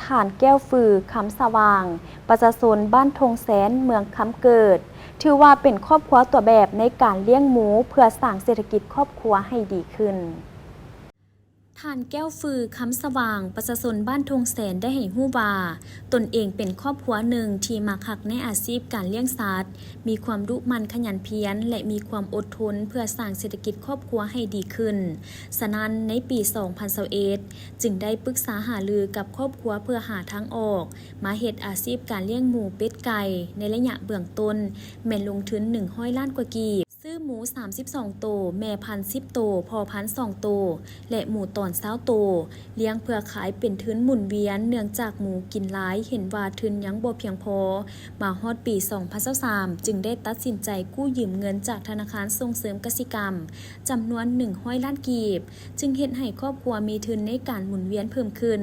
ທ່ານ ແກ້ວຟື ຄຳສະຫວ່າງ ປະຊາຊົນບ້ານທົ່ງແຊນ ເມືອງຄຳເກີດ ຖືວ່າເປັນຄອບຄົວຕົວແບບໃນການລ້ຽງໝູ ເພື່ອສ້າງເສດຖະກິດຄອບຄົວໃຫ້ດີຂຶ້ນ. ທ່ານ ແກ້ວຟື ຄຳສະຫວ່າງ ປະຊາຊົນບ້ານທົ່ງແຊນ ໄດ້ໃຫ້ຮູ້ວ່າ ຕົນເອງເປັນຄອບຄົວໜຶ່ງທີ່ມັກຮັກໃນອາຊີບການລ້ຽງສັດ, ມີຄວາມດຸໝັ່ນຂະຫຍັນພຽນ ແລະ ມີຄວາມອົດທົນເພື່ອສ້າງເສດຖະກິດຄອບຄົວໃຫ້ດີຂຶ້ນ. ສະນັ້ນ, ໃນປີສອງພັນຊາວເອັດ ຈຶ່ງໄດ້ປຶກສາຫາລືກັບຄອບຄົວເພື່ອຫາທາງອອກ ມາເຮັດອາຊີບການລ້ຽງໝູເປັດໄກ່ ໃນໄລຍະເບື້ອງຕົ້ນ ແມ່ນລົງທຶນໜຶ່ງຮ້ອຍລ້ານກວ່າກີບ, ຊື້ໝູສາມສິບສອງໂຕ, ແມ່ພັນສິບໂຕ, ພໍ່ພັນສອງໂຕ ແລະ ໝູຕອນຊາວໂຕ, ລ້ຽງເພື່ອຂາຍເປັນທຶນໝູນວຽນ ເນື່ອງຈາກໝູກິນຫຼາຍ ເຫັນວ່າທຶນຍັງບໍ່ພຽງພໍ. ມາຮອດປີສອງພັນຊາວສາມ ຈຶ່ງໄດ້ຕັດສິນໃຈກູ້ຢືມເງິນຈາກທະນາຄານສົ່ງເສີມກະສິກຳ ຈຳນວນໜຶ່ງຮ້ອຍລ້ານກີບ, ຈຶ່ງເຮັດໃຫ້ຄອບຄົວມີທຶນໃນການໝູນວຽນເພີ່ມຂຶ້ນ.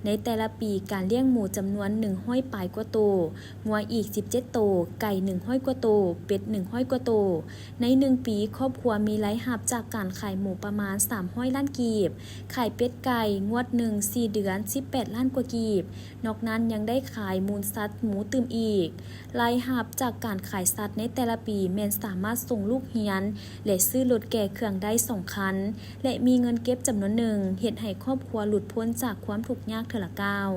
ໃນແຕ່ລະປີ, ການລ້ຽງໝູຈຳນວນໜຶ່ງຮ້ອຍປາຍກວ່າໂຕ, ງົວອີກສິບເຈັດໂຕ, ໄກ່ໜຶ່ງຮ້ອຍກວ່າໂຕ, ເປັດໜຶ່ງຮ້ອຍກວ່າໂຕ. ໃນໜຶ່ງປີ, ຄອບຄົວມີລາຍຮັບຈາກການຂາຍໝູປະມານສາມຮ້ອຍລ້ານກີບ, ຂາຍເປັດໄກ່ງວດໜຶ່ງສີ່ເດືອນສິບແປດລ້ານກວ່າກີບ, ນອກນັ້ນຍັງໄດ້ຂາຍມູນສັດໝູຕື່ມອີກ. ລາຍຮັບຈາກການຂາຍສັດໃນແຕ່ລະປີແມ່ນສາມາດສົ່ງລູກຮຽນ ແລະ ຊື້ລົດແກ່ເຄື່ອງໄດ້ສອງຄັນ ແລະ ມີເງິນເກັບຈຳນວນໜຶ່ງ, ເຮັດໃຫ້ຄອບຄົວຫຼຸດພົ້ນຈາກຄວາມທຸກຍາກເທື່ອລະກ້າວ.